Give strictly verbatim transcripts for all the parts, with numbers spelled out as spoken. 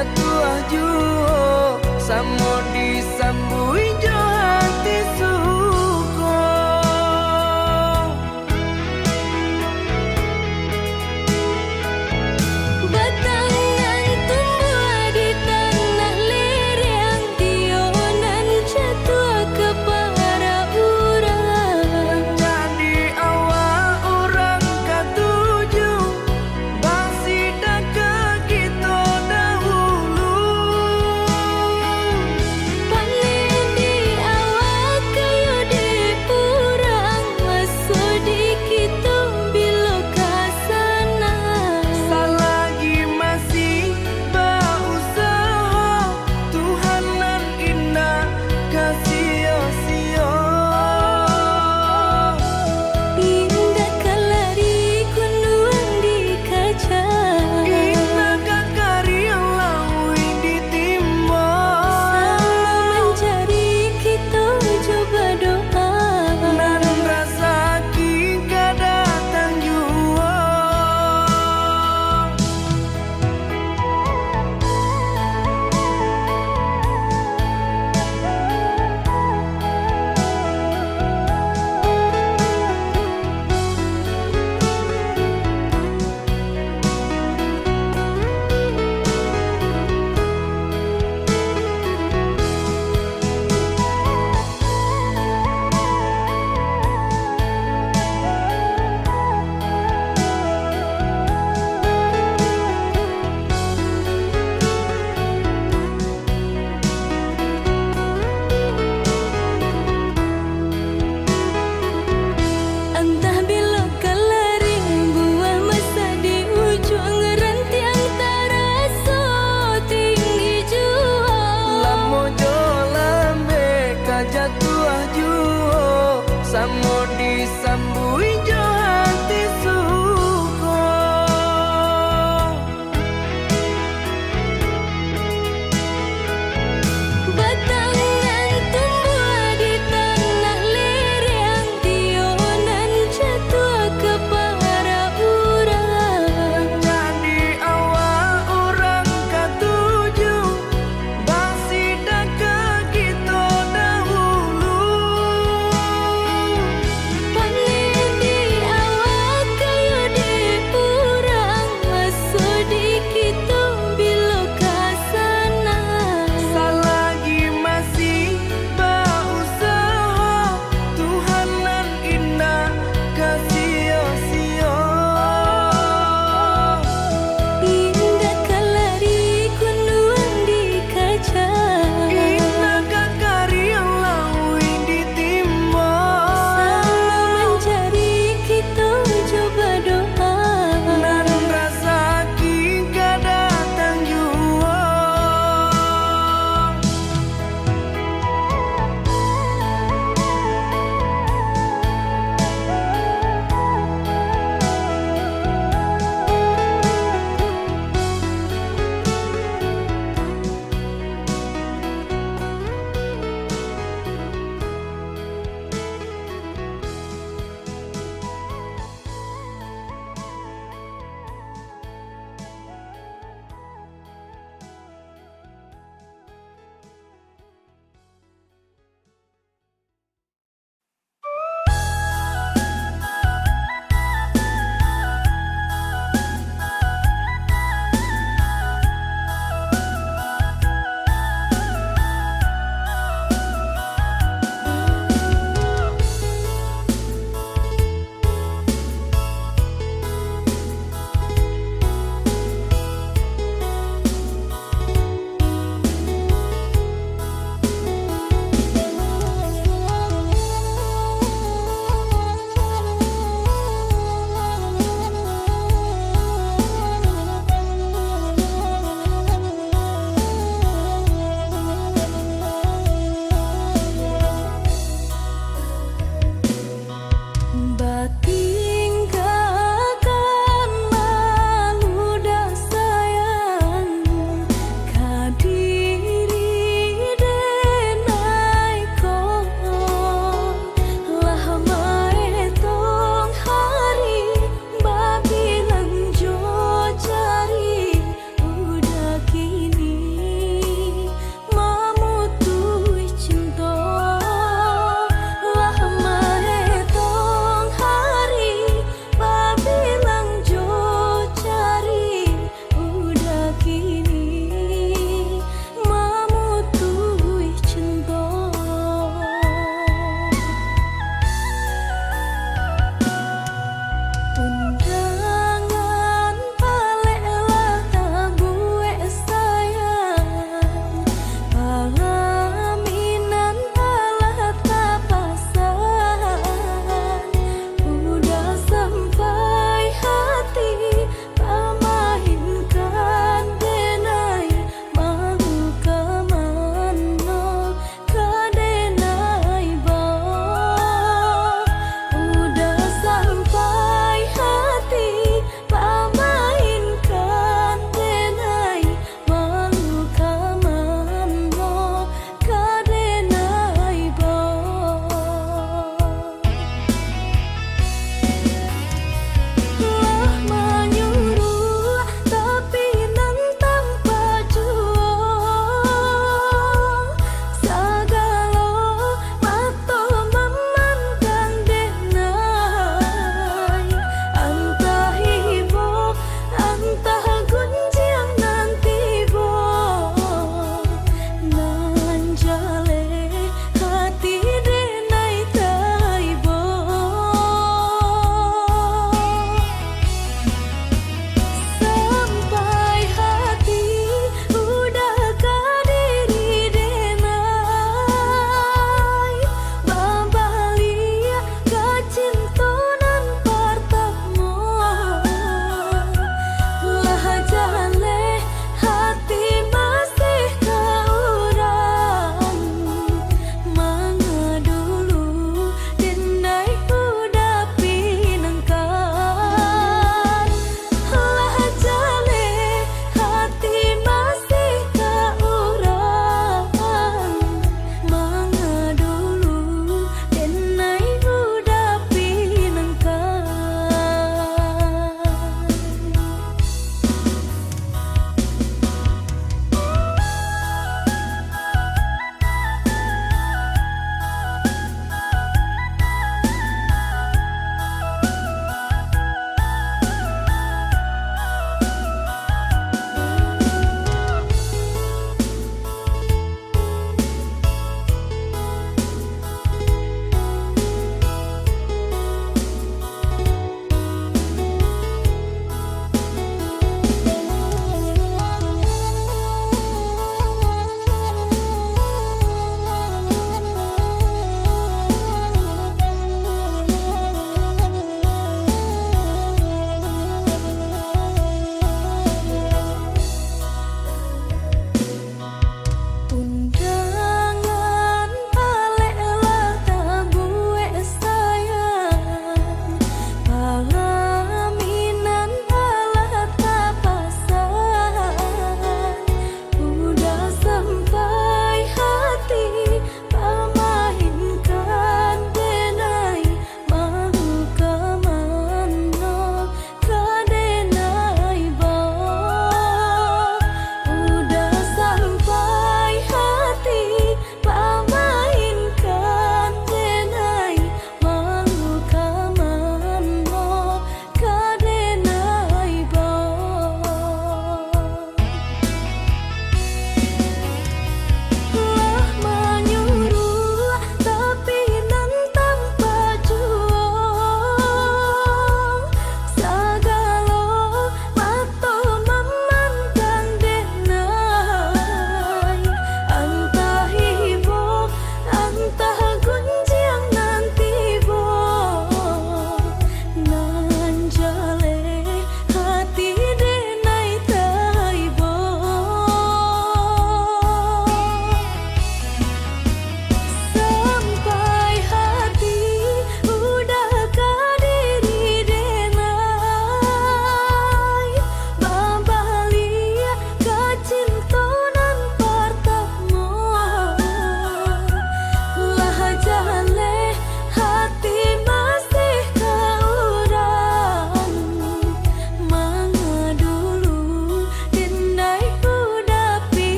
Jatuah juo, samo disambuik jo hati suko. Batang nan tumbuah di tanah lereng, dio nan jatuah ka para urang. Jadi awak urang katuju, basida ka kito dahulu. Paneh di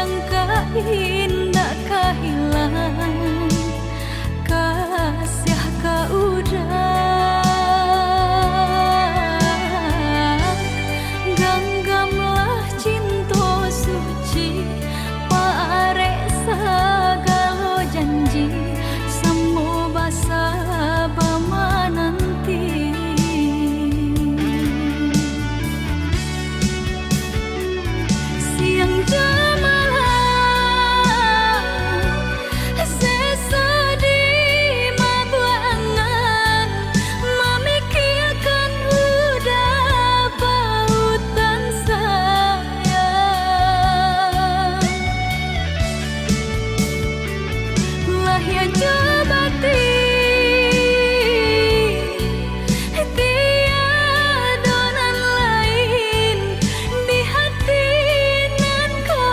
Angka indak ka hilang, kasiah ka urang. Ganggamlah cinto suci, parek sagalo janji, samo basa bamananti. Siang jo malam, seso di mabuak angan, mamikiakan uda pautan sayang. Lahia jo batin, tiado nan lain di hati nan ko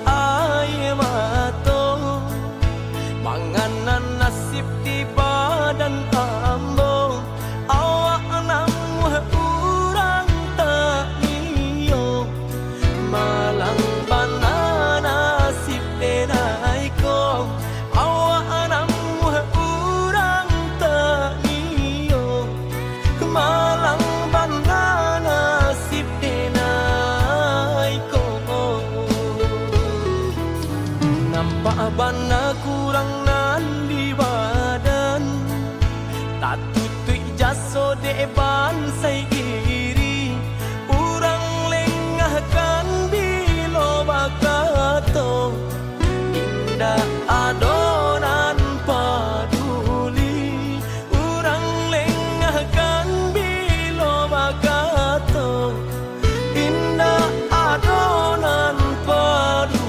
aia mato, manganang nasib di badan ambo. Awak namuah urang taniyo, malang bana nasib denai ko. Awak namuah urang taniyo, malang bana nasib denai ko. Nampak bana kurang nan di badan, tatutuik jaso dek bansai iri. Urang lengahkan bilo bakato, indak ado nan paduli. Urang lengahkan bilo bakato, indak ado nan paduli.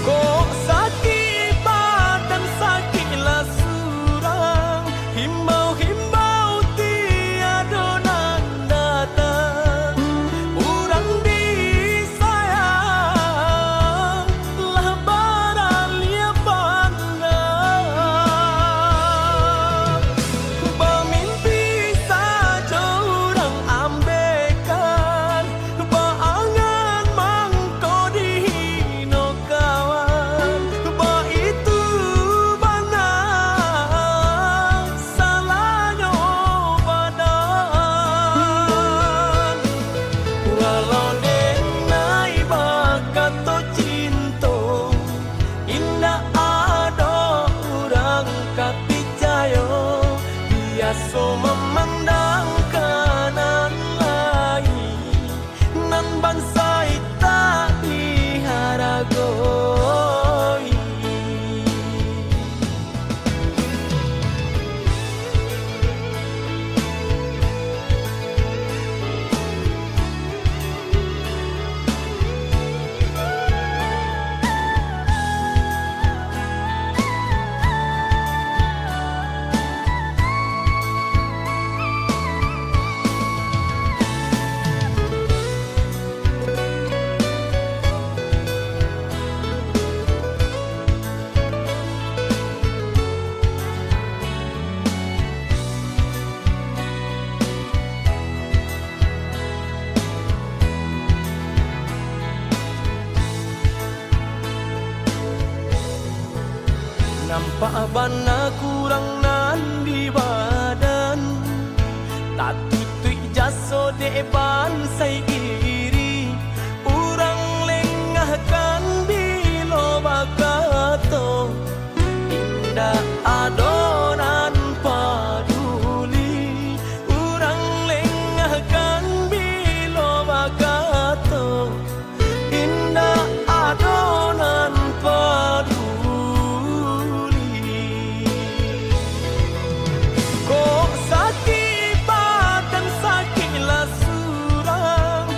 Kok sakik badan, sakiklah surang, himbau-himbau tiado nan datang. Urang disayang lah baraliah pandang. Bamimpi sajo urang ambekan, baangan mangko dihino kawan. Baitu bana salahnyo badan. Walau denai bakato cinto, indak ado urang ka picayo. Biaso mamandang ka nan lain, nan bansai tak diharagoi. Nampak bana kurang nan di badan, tatutuik jaso dek bansai iri. Urang lengahkan bilo bakato, indak ado nan paduli. Urang lengahkan bilo bakato, indak ado nan paduli. Kok sakik badan, sakiklah surang,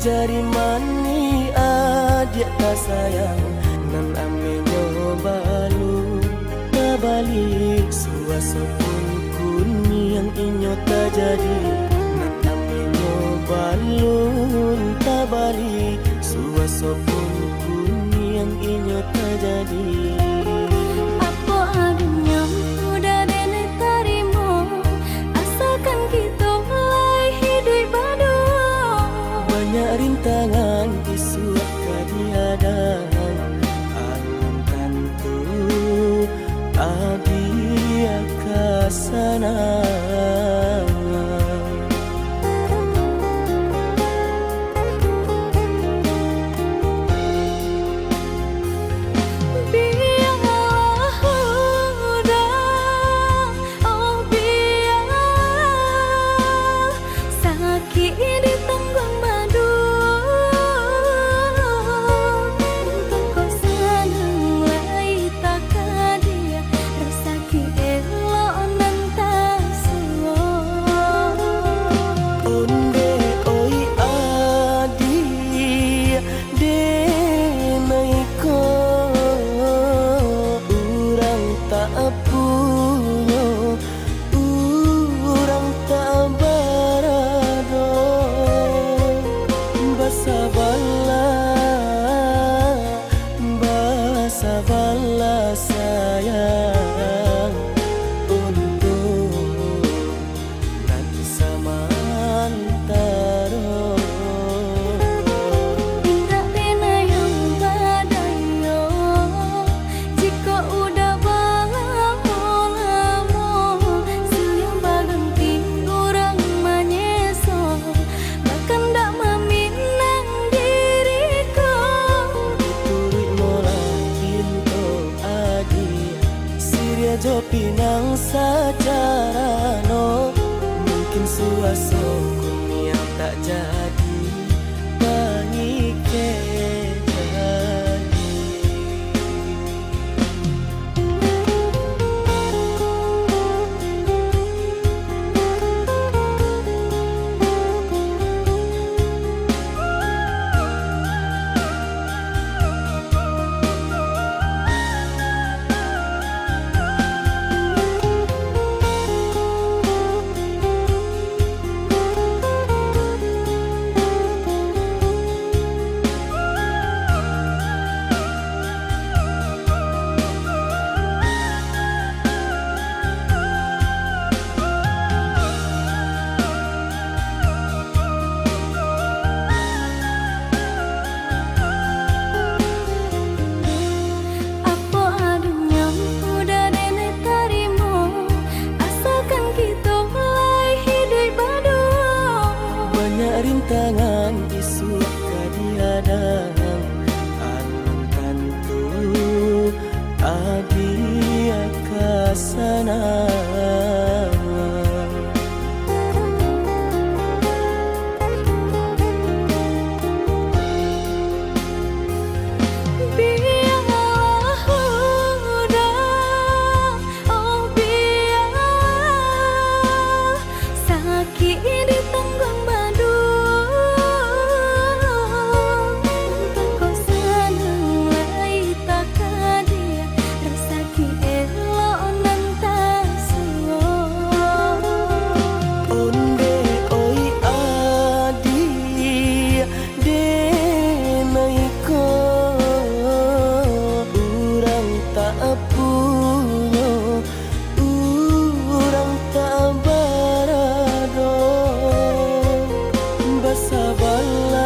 Dari manih adiak tasayang, nan amenyo balun tabali. Suaso pun kuniang inyo tajadi, nan amenyo balun tabali. Suaso pun kuniang inyo tajadi. Apo adonyo udah denai tarimo, asalkan kito lai hiduik baduo. Banyak rintangan isuak ka dihadang, alun tantu adiak ka sanang. Bialah udah, oh bialah, sakik ditangguang baduo. Untuak kok sanang lai takadiak, rasaki elok nan tasuo. Ondeh oi adiak, denai ko urang tak punyo, urang tak barado. Basabalah, basabalah sayang, untuak nan samantaro. Indak pernah yang badayo, jikok udah balamo-lamo, silih baganti urang manyeso, bakandak maminang diri ko. Turuik molah pinto adiak, siriah jo pinang sacarano. Mungkin suaso kuniang tak jadi, pangikek jadi. Apo adonyo udah denai tarimo, asalkan kito lai hiduik baduo. Banyak rintangan isuak ka dihadang, alun tantu adiak ka sanang. Bialah udah, oh bialah, sakik ditangguang baduo. Untuak kok sanang lai takadiak, rasaki elok nan tasuo. Ondeh oi adiak, denai ko urang tak punyo, urang tak barado. Basabalah,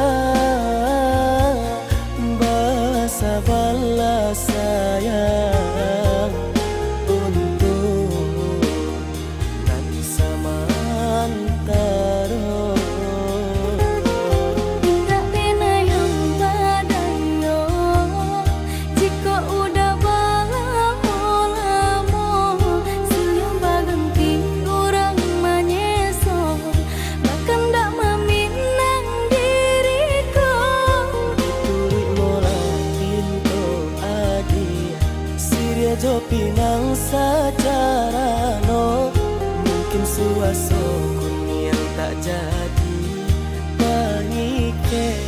basabalah sayang, untuak nan samantaro. Indak pernah yang badayo, jikok udah balamo-lamo, silih baganti urang manyeso, bakandak maminang diri ko. Turuik molah pinto adiak, siriah jo pinang sacarano. Mungkin suaso kuniang tak jadi, pangikek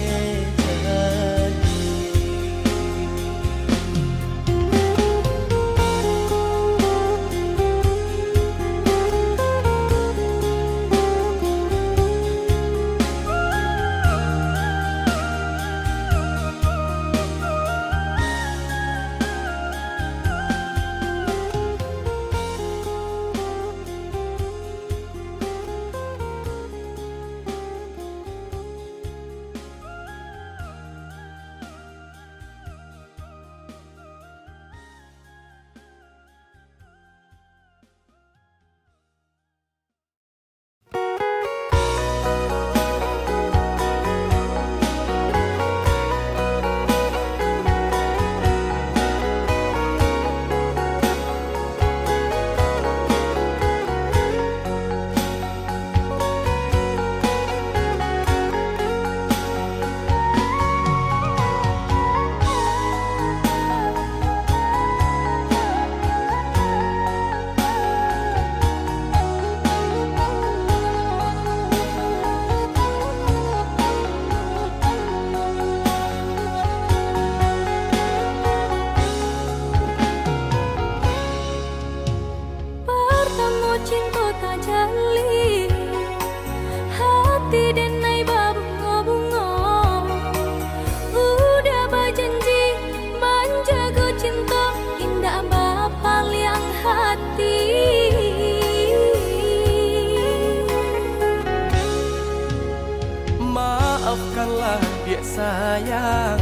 Sayang,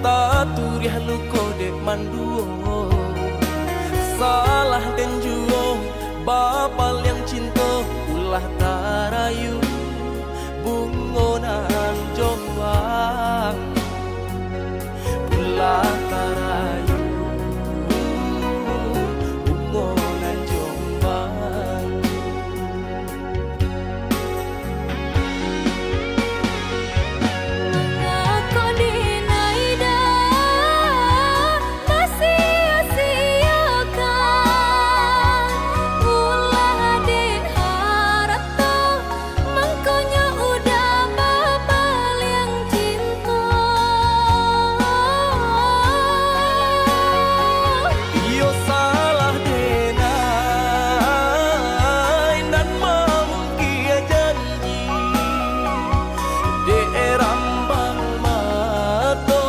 taturiah luko dek manduo. Salah den juo, bapaliang cinto, ulah tarayu bungo nan jombang. Ulah tarayu bungo nan jombang. Mangako dinaida masia-siakan? Ulah dek harato, mangkonyo udah bapaliang cinto. Iyo salah denai nan mamungkia janji, dek rambang mato,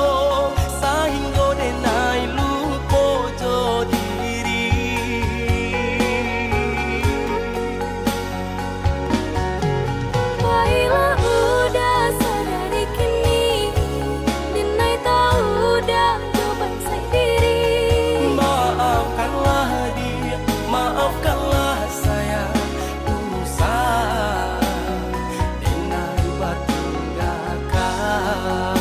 sahinggo denai lupo jo diri. Bailah udah sadari kini, denai taudah jo bansaik diri. Maafkanlah dia, maafkanlah sayang, usah denai batunggakan.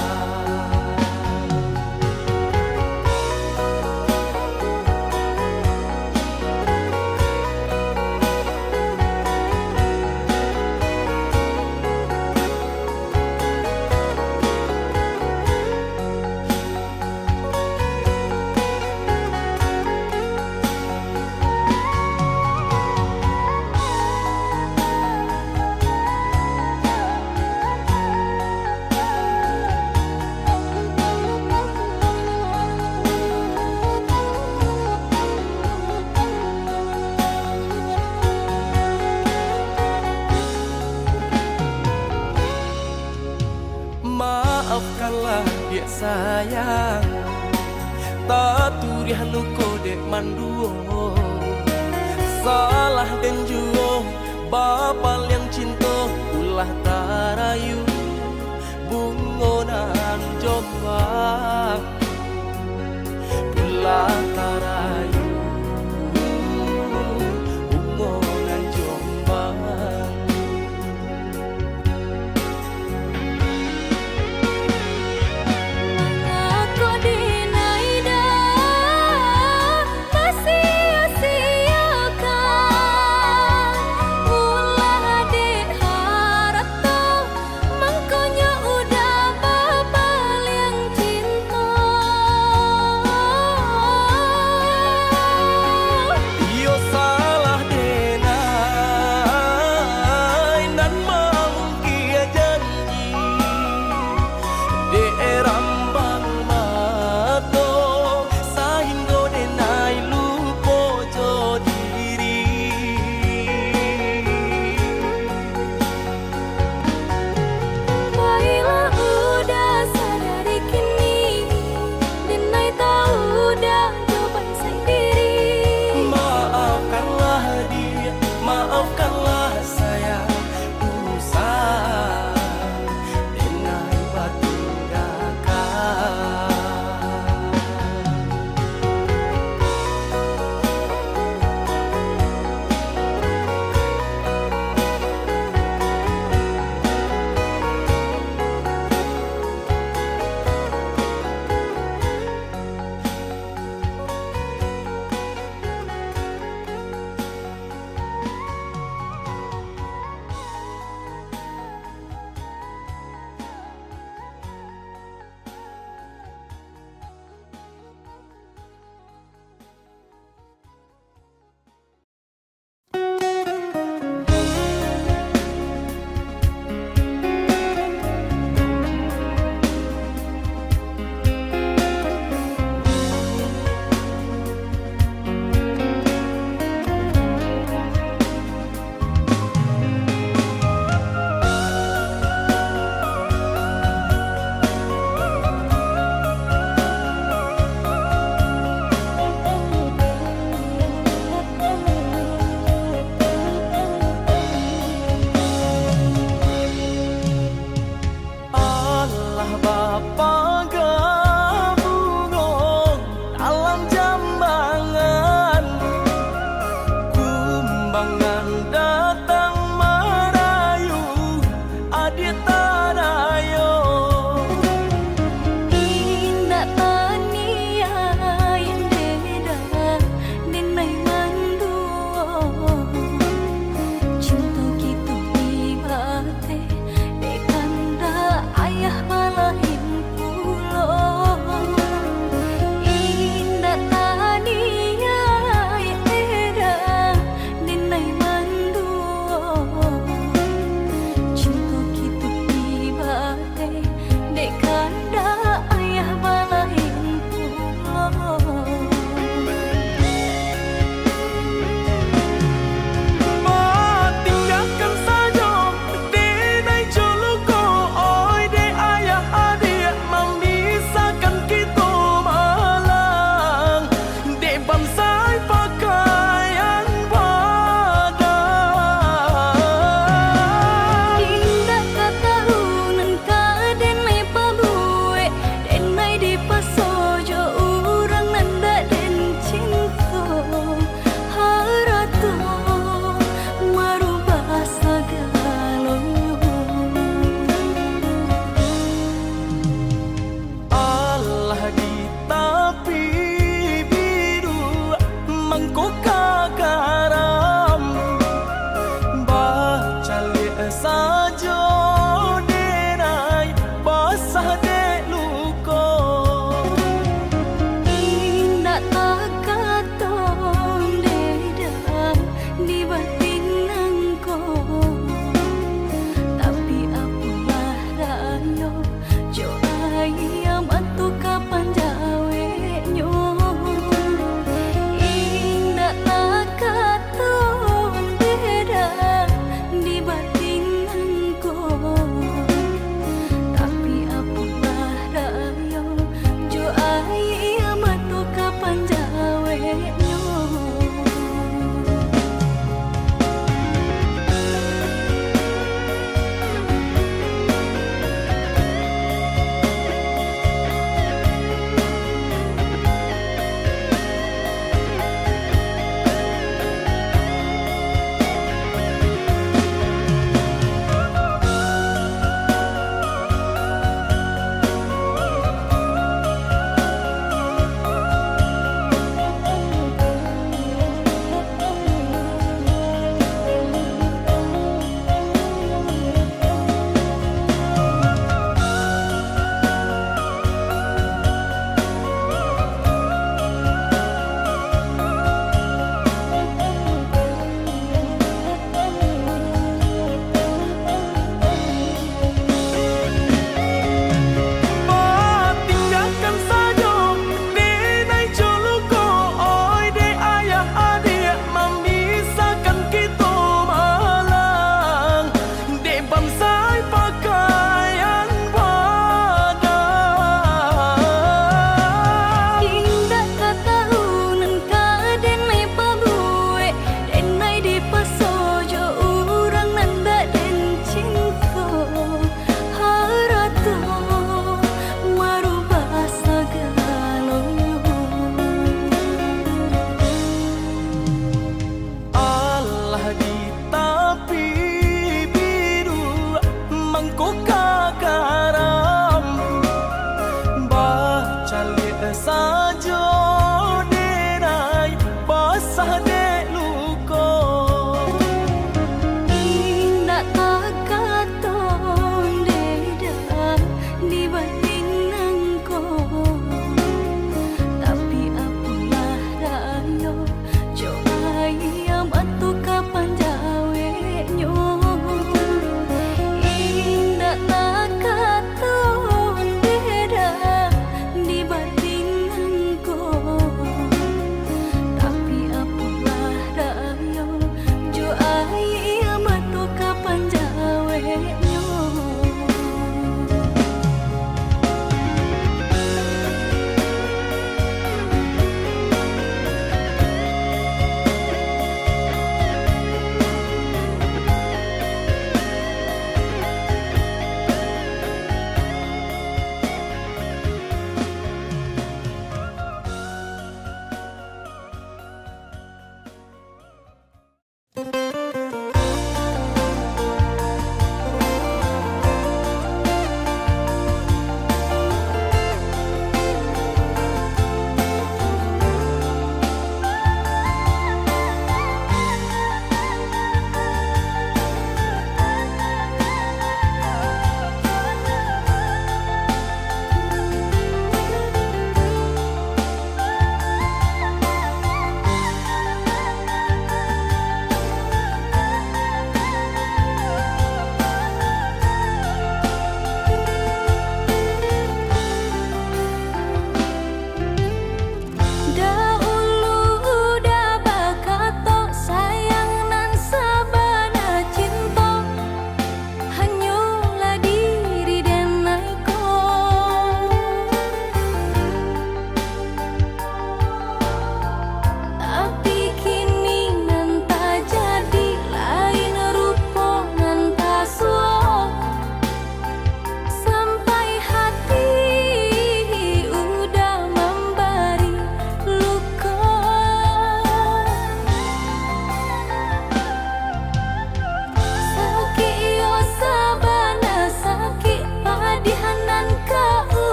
Maafkanlah diak sayang, taturiah luko dek manduo. Salah den juo, bapaliang cinto, ulah tarayu bungo nan jombang. Ulah tarayu bungo nan jombang. Mangako dinaida masia-siakan? Ulah dek harato, mangkonyo udah bapaliang cinto.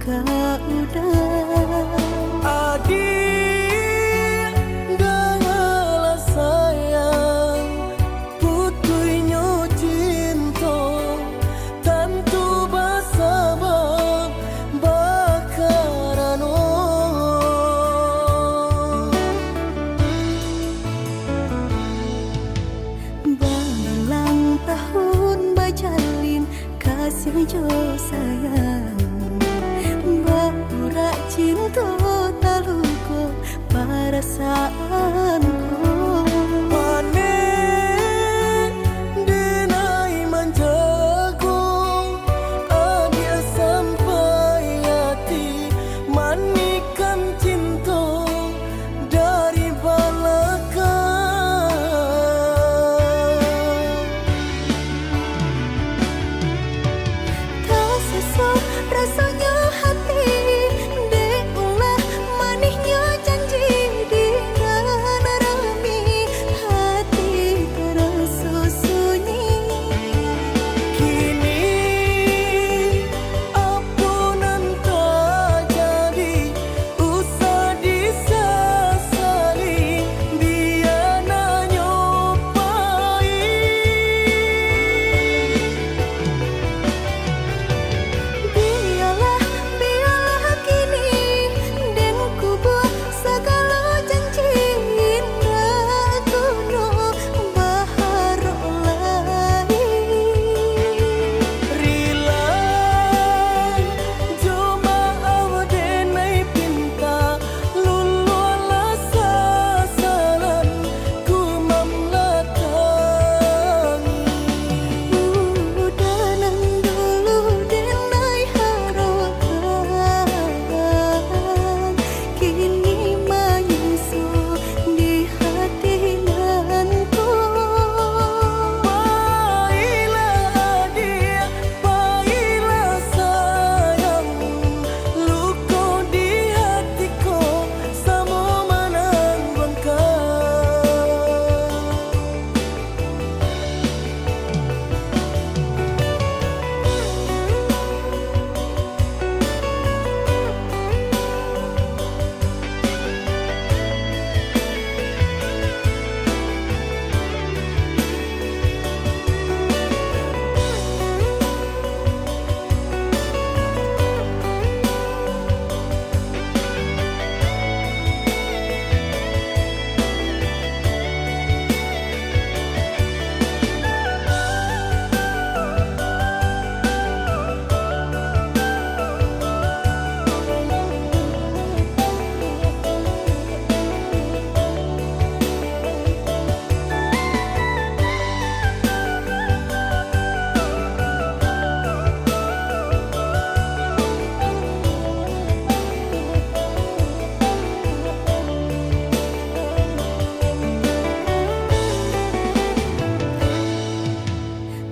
Ka udah. Adiak, dangalah sayang, putuihnyo cinto, tantu basabab bakarano. Babilang tahun bajalin, kasih jo sayang, baurak cinto taluko parasaanku. Panek denai manjago, adiak sampai ati, manikam cinto dari balakang. Tasaso rasonyo hati, dek ulah manihnyo janji, di nan rami hati taraso sunyi. Kini apo nan tajadi, usah disasali, bia nan nyo pai. Bialah, bialah kini den kubua sagalo janji, indak guno baharok lai. Rila jo maaf denai pinta, luluahlah sasalan ku mamalatangi. Udah nan dulu denai harokan, kini manyiso di hati nan ko. Pailah adiak, pailah sayang, luko di hati ko samo manangguangkan.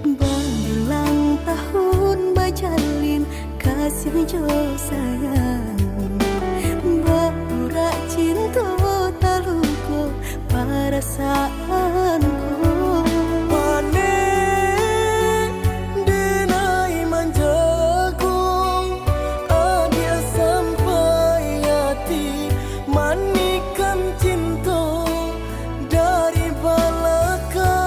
Babilang tahun bajalin, kasih jo sayang, baurak cinto taluko parasaanku. Panek denai manjago, adiak sampai ati, manikam cinto dari balakang.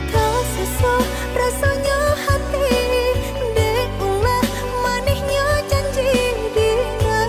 Tasaso rasonyo hati, dek ulah manihnyo janji, di nan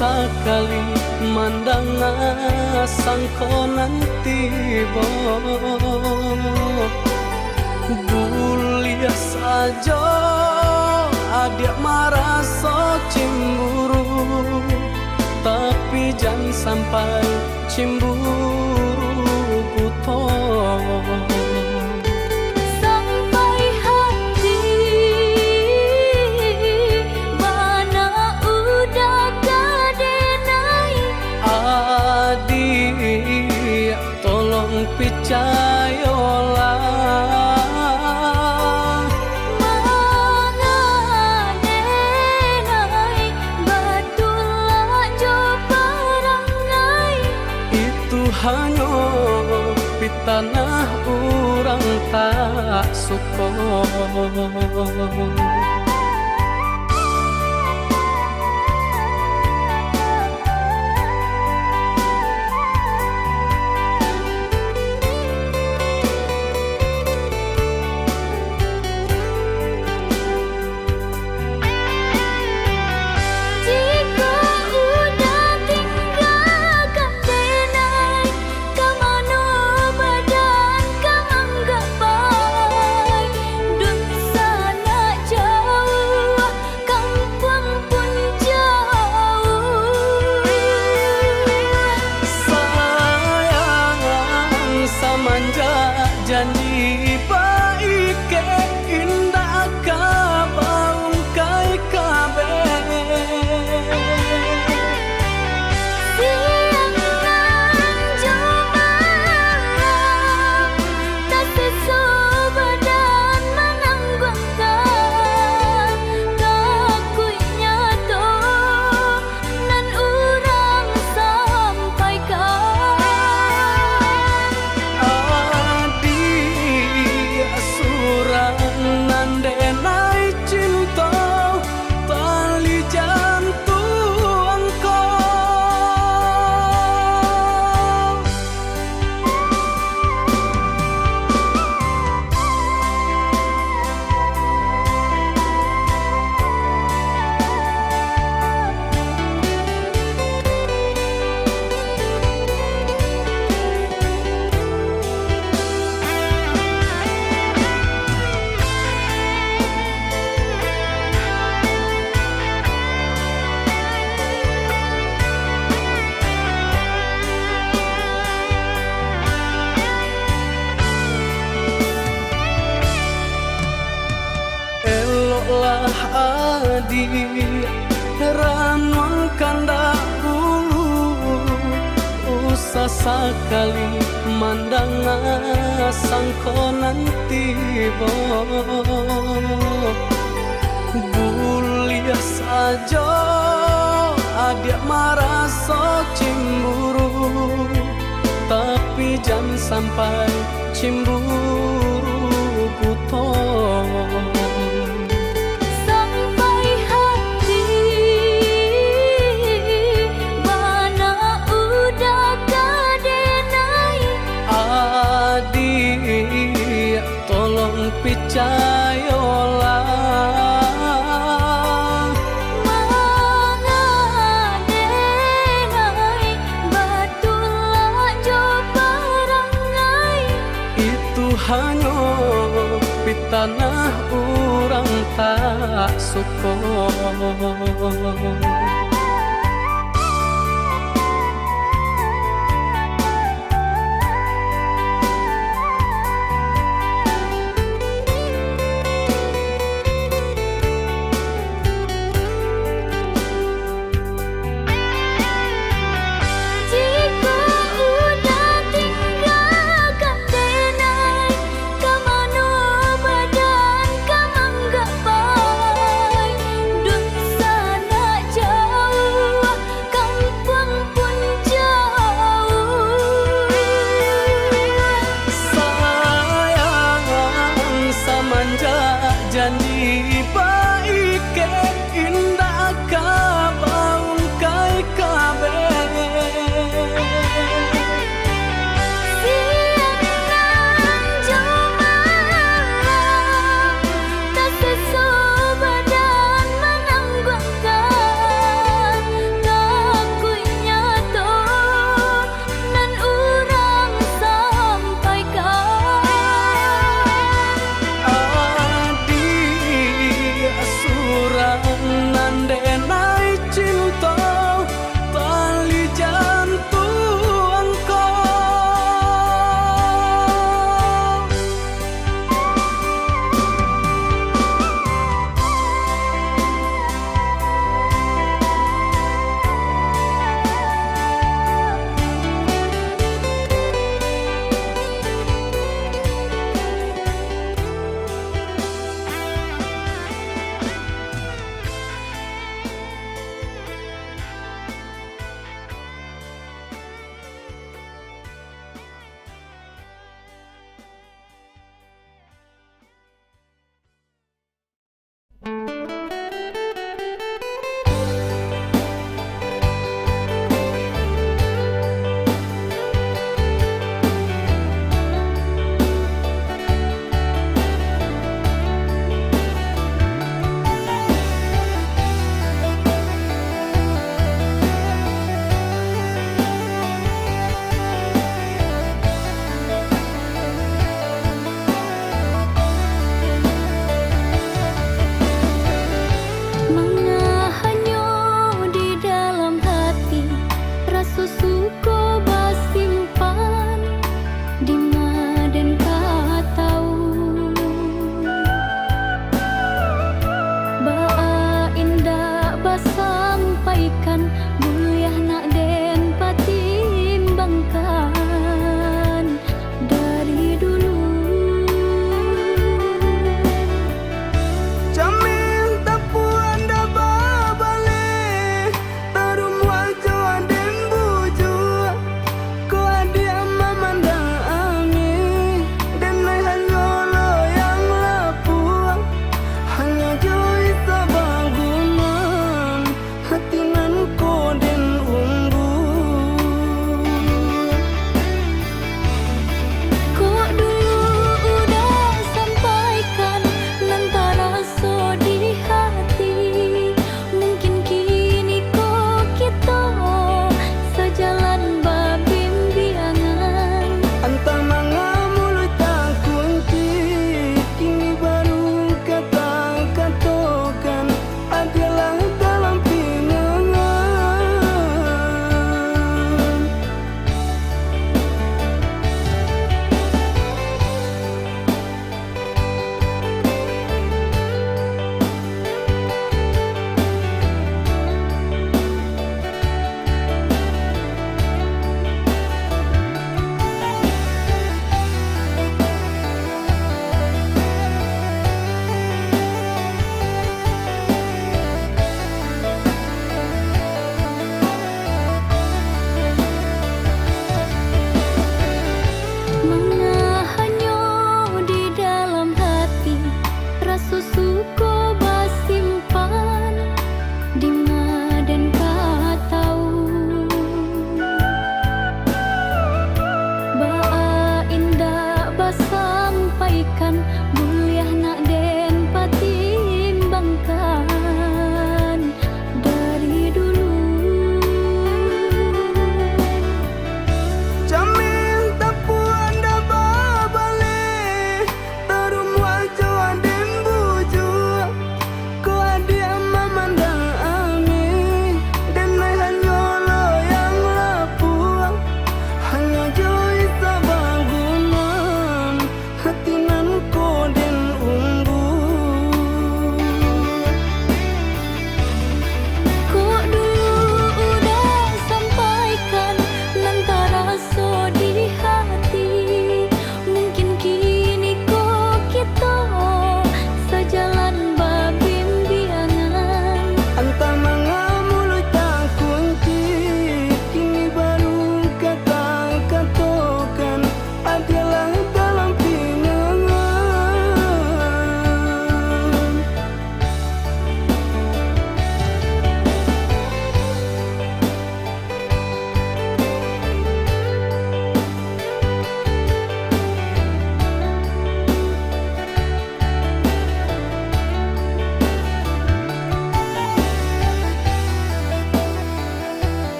Sakali mandanga sangko nan tibo, buliah sajo adiak maraso cimburu, tapi jan sampai cimburu buto. Sampai hati bana udah ka denai. Adiak, tolong picayolah. Manga denai batulak jo parangai. Itu hanyo pitanah urang tak suko. Jikok udah tinggakan denai, ka mano badan ka manggapai? Dunsanak jauah, kampuang pun jauah. Sayang, samanjak janji baikek, indak ka baungkai kabeh. Siang nan jo malam, tasiso badan manangguangkan. Takuiknyo tu nan urang sampaikan. Adiak, surang nan denai cinto, tali jantuang ko. Eloklah adiak, ranuang kandak bulu, usah sakali mandanga sangko nan tibo. Buliah sajo adiak maraso cimburu, tapi jan sampai cimburu buto. Sampai hati bana udah ka denai. Adiak, tolong picayolah. Manga denai batulak jo parangai. Itu hanyo pitanah urang tak suko. Jikok udah tinggakan denai, ka mano badan ka manggapai? Dunsanak jauah.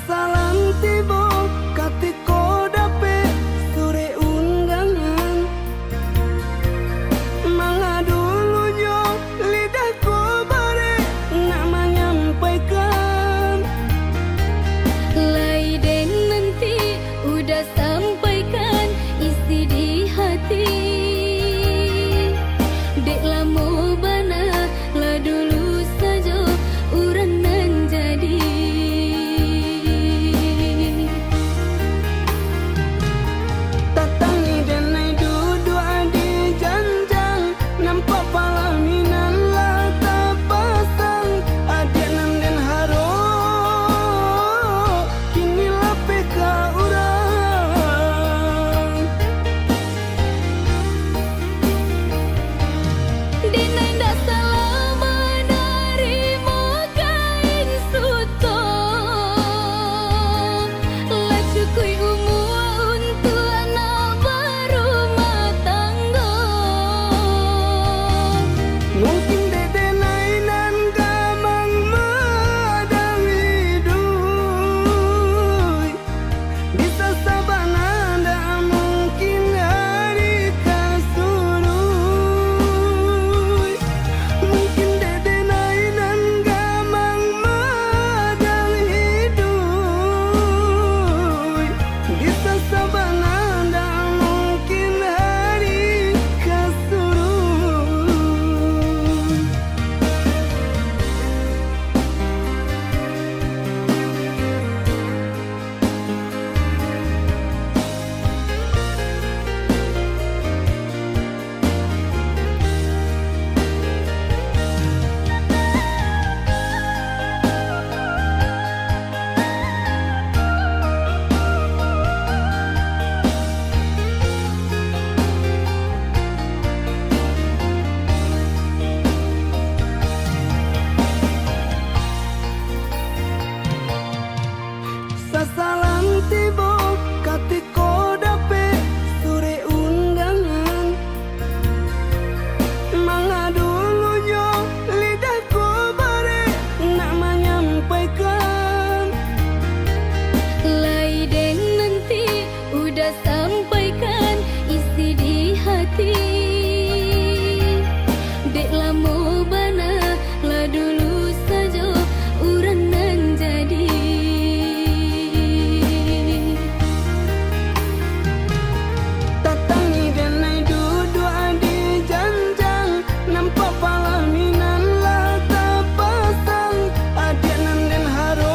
Salam tibo katiko dapek surek undangan. Manga dulunyo lidah ko barek nak manyampaikan. Lai den nanti udah sampaikan isi di hati. Dek lamo bana lah dulu sajo urang nan jadi. Tatangi denai duduak di janjang, nampak palaminan lah tapasang, adiak nan den harok kini lapeh ka urang. Denai ndak salah manarimo kain suto, lah cukuik umua untuak nak barumah tanggo. Mungkin dek denai nan gamang madang iduik, bisa sabana ndak mungkin ari ka suruik. Mungkin dek denai nan gamang madang iduik, bisa sabana ndak mungkin ari ka suruik. Sasalam tibo katiko dapek surek undangan. Manga dulunyo lidah ko barek nak manyampaikan. Lai den nanti udah sampaikan isi di hati. Dek lamo bana lah dulu sajo urang nan jadi. Tatangi denai duduak di janjang, nampak palaminan lah tapasang, adiak nan den harok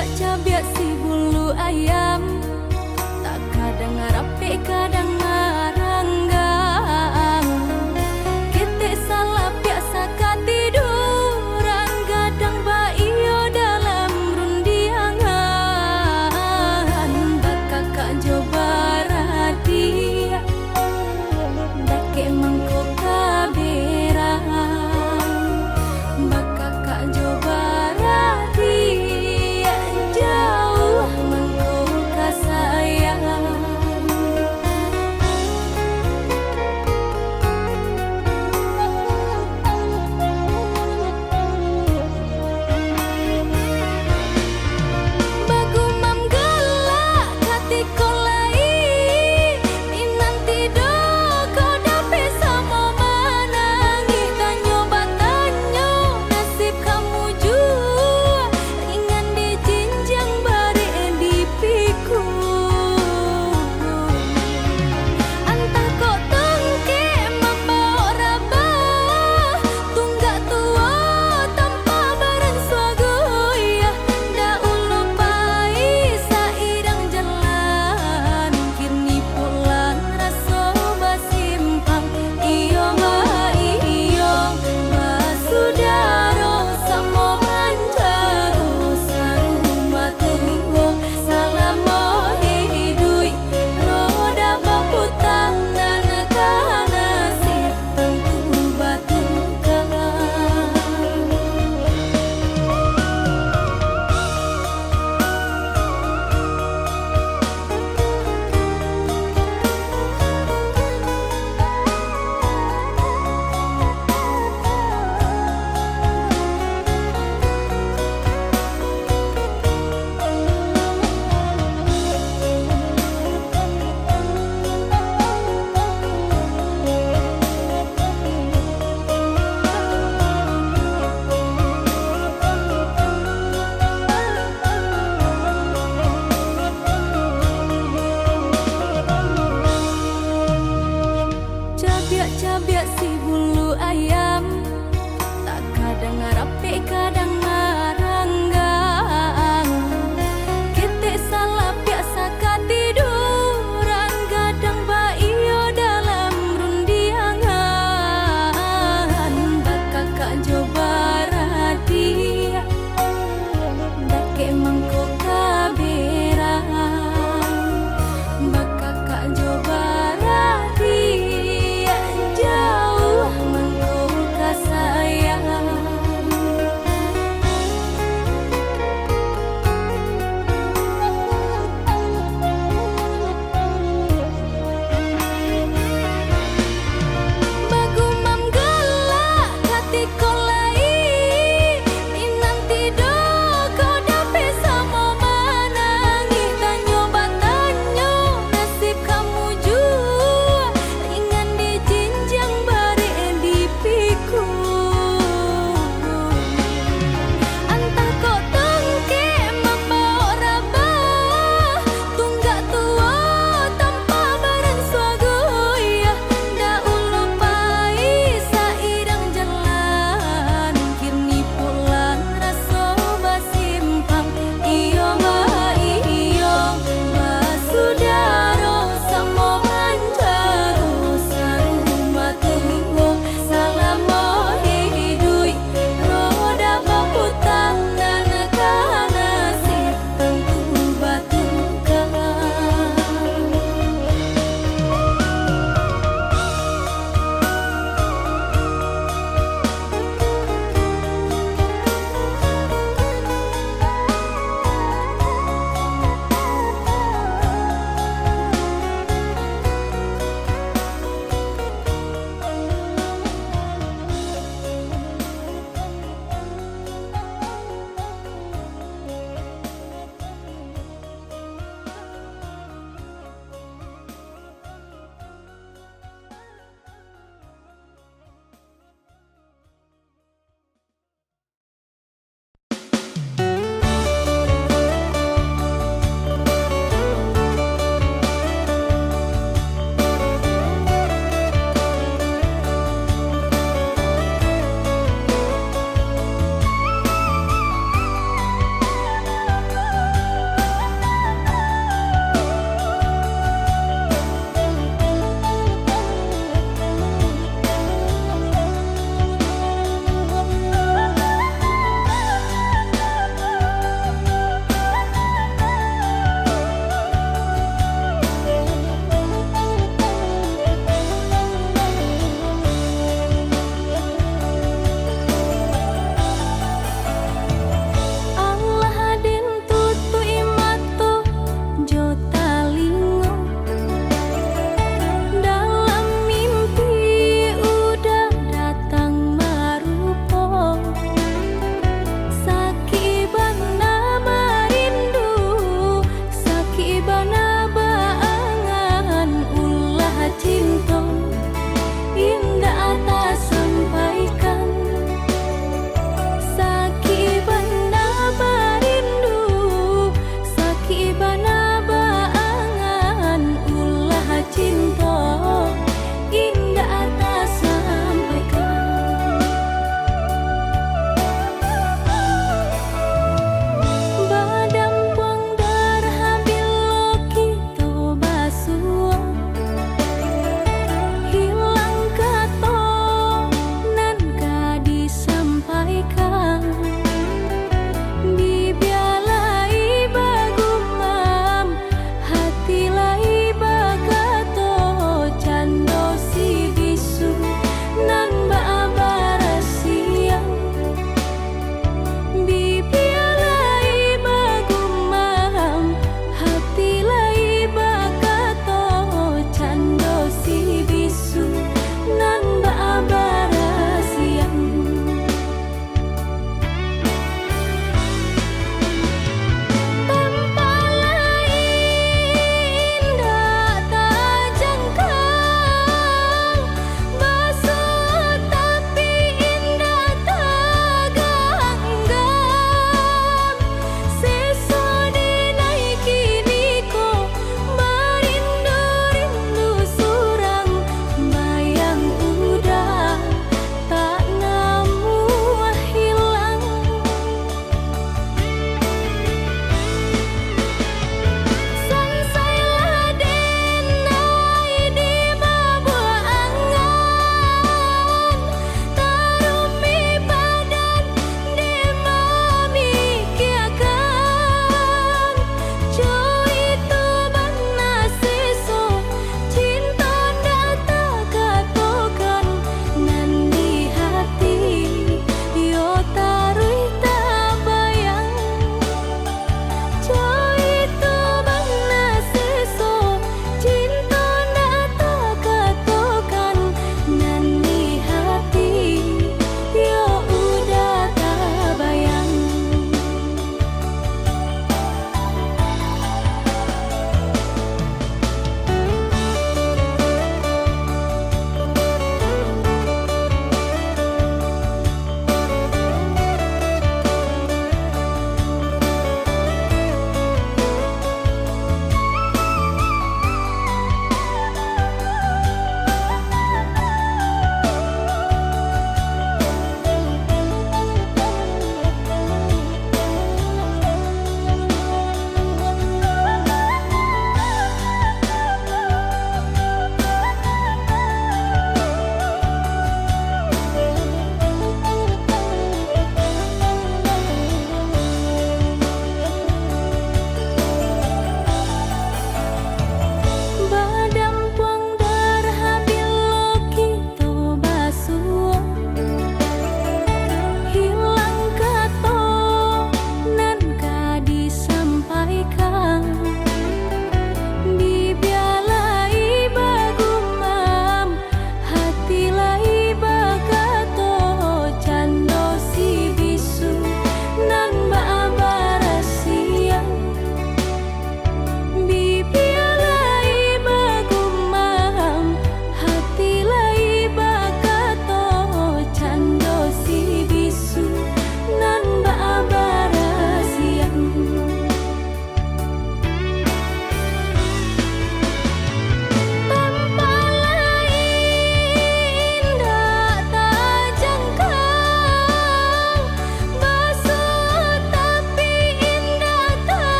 Cabiak si bulu ayam, tak kadang rapek, kadang maranggang. Ketek salapiak sakatiduran, gadang baiyo dalam rundiangan. Bakakak jo baradiak, dakek mangko ka berang. Bakakak jo baradiak, jauah mangko ka sayang.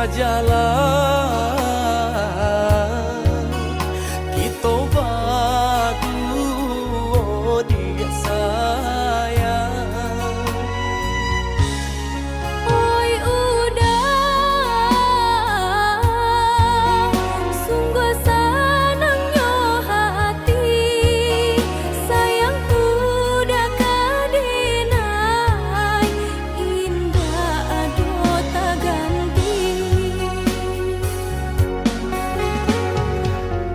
Jalan kito baduo, diak sayang. Oi Uda, sungguah sanangnyo hati, sayang Uda ka denai, indak ado taganti.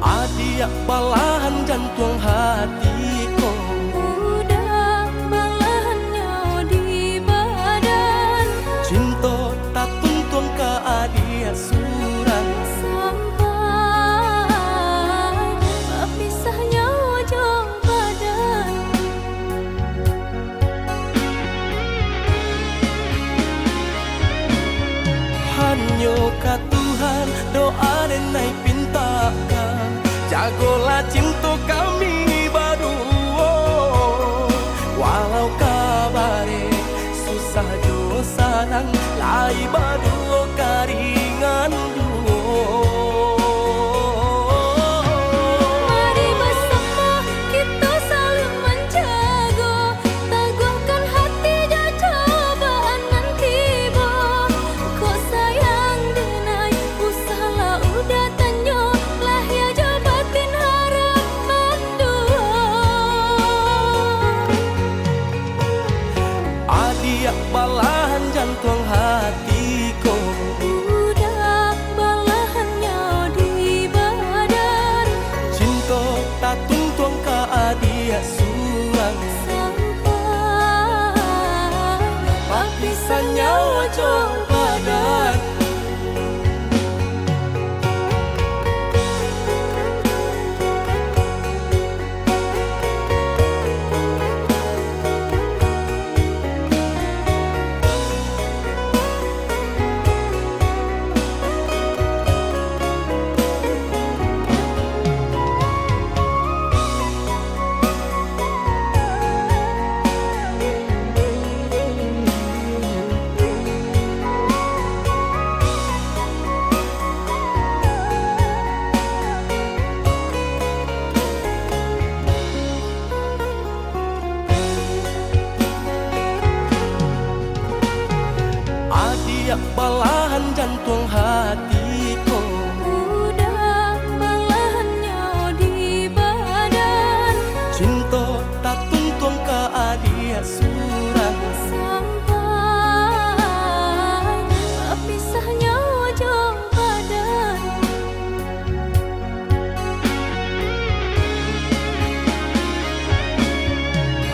Adiak balahan jantuang hati ko. Uda balahannyo di badan. Cinto tatuntuang ka adiak surang. Sampai bapisah nyawa jo badan. Hanyo ka Tuhan doa denai pintakan, jagolah cinto kami baduo. Walau kabare susah jo sanang, lai baduo ka ringan duo. Mari basamo kito saling manjago, taguahkan hati jo cobaan nan tibo. Kok sayang denai, usahlah Uda tanyo, lahia jo batin harap manduo. Adiak balahan jantuang hati ko. Uda balahannyo di badan. Cinto tatuntuang ka adiak surang. Sampai bapisah nyawa jo badan. Adiak balahan jantuang hati ko. Uda balahannyo di badan. Cinto tatuntuang ka adiak surang. Sampai bapisah nyawa jo badan.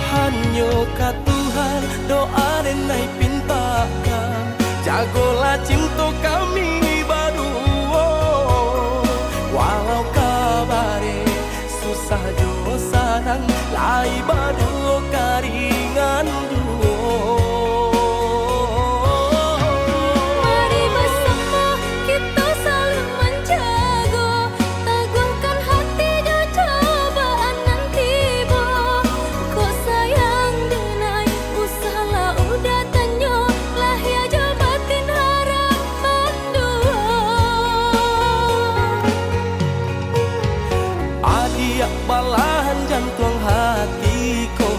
Hanyo ka Tuhan doa denai pintakan, jagolah cinto kami baduo. Walau kabare susah jo sanang, lai baduo ka ringan duo. Mari basamo kito saling manjago, taguahkan hati jo cobaan nan tibo. Kok sayang denai, usahlah Uda tanyo, lahia jo batin harap manduo. Adiak balahan jantuang hati ko.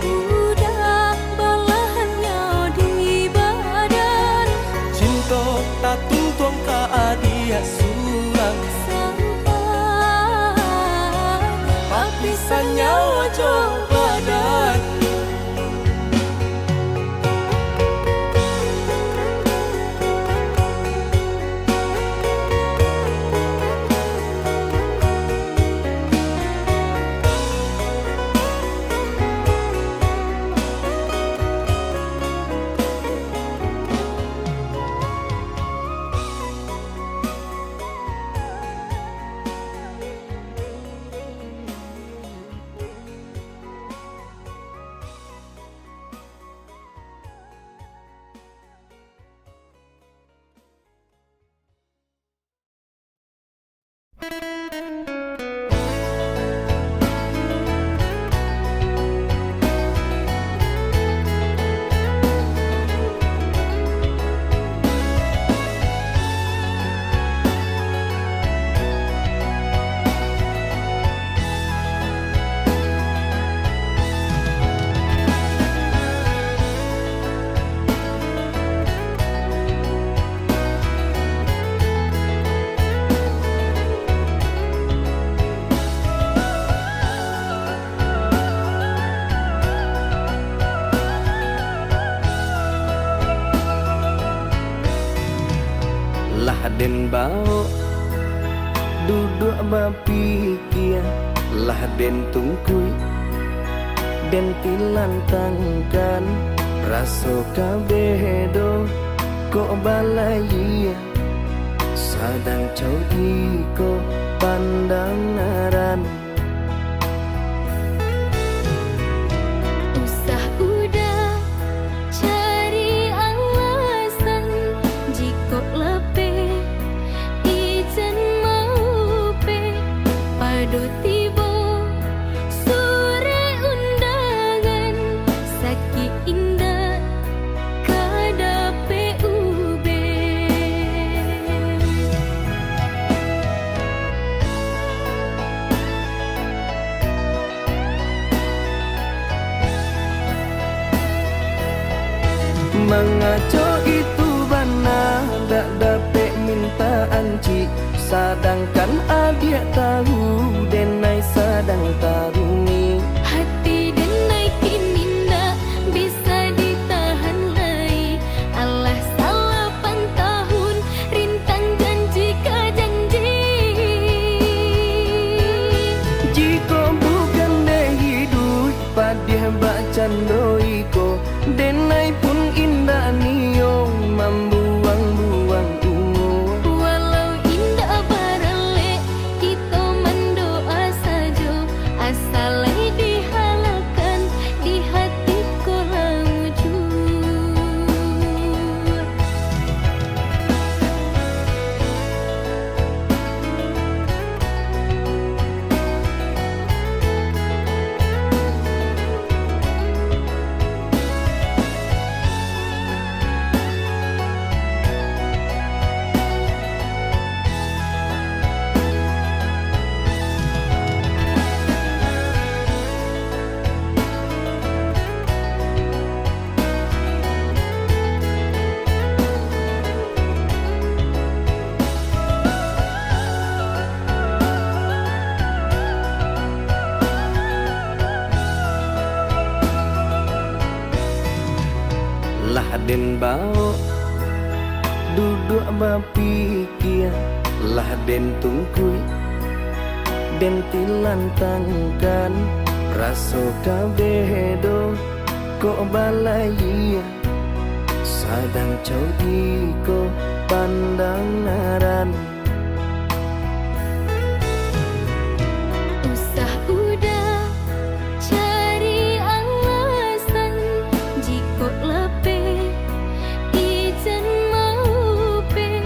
Uda balahannyo di badan. Cinto tatuntuang ka adiak surang. Sampai bapisah nyawa jo badan. Baok, duduak bapikia, lah den tungkuik, den tilantangkan, raso kabeh do kok balayia, sadang cau iko pandangaran. Usah udah cari alasan, jikok lapeh, ijan maupeh, pado tibo surek undangan, sakik indak ka dapek ubek. Mangaco itu bana, dak dapek mintaan cik, sadangkan adiak tahu, denai sadang taruni. Hati denai kini ndak bisa ditahan lai, alah salapan tahun rintang janji ka janji. Jikok bukan dek iduik padiah bakcando iko, denai pun indak nio mambuang-buang umua. Walau indak baralek, kito mandoa sajo, asa lai dihalalkan, di hati ko lah mujua. Lah den baok, duduak bapikia, lah den tungkuik, den tilantangkan, raso kabeh do kok balayia, sadang cau iko pandangaran. Usah udah cari alasan, jikok lapeh, ijan maupeh,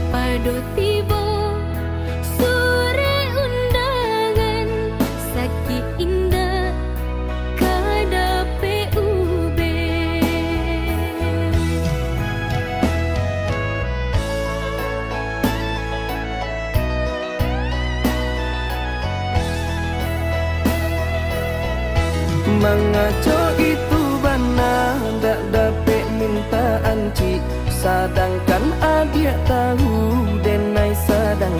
pado tibo surek undangan, sakik indak ka dapek ubek. Mangaco itu bana, dak dapek mintaan cik, sadangkan adiak tahu, denai sadang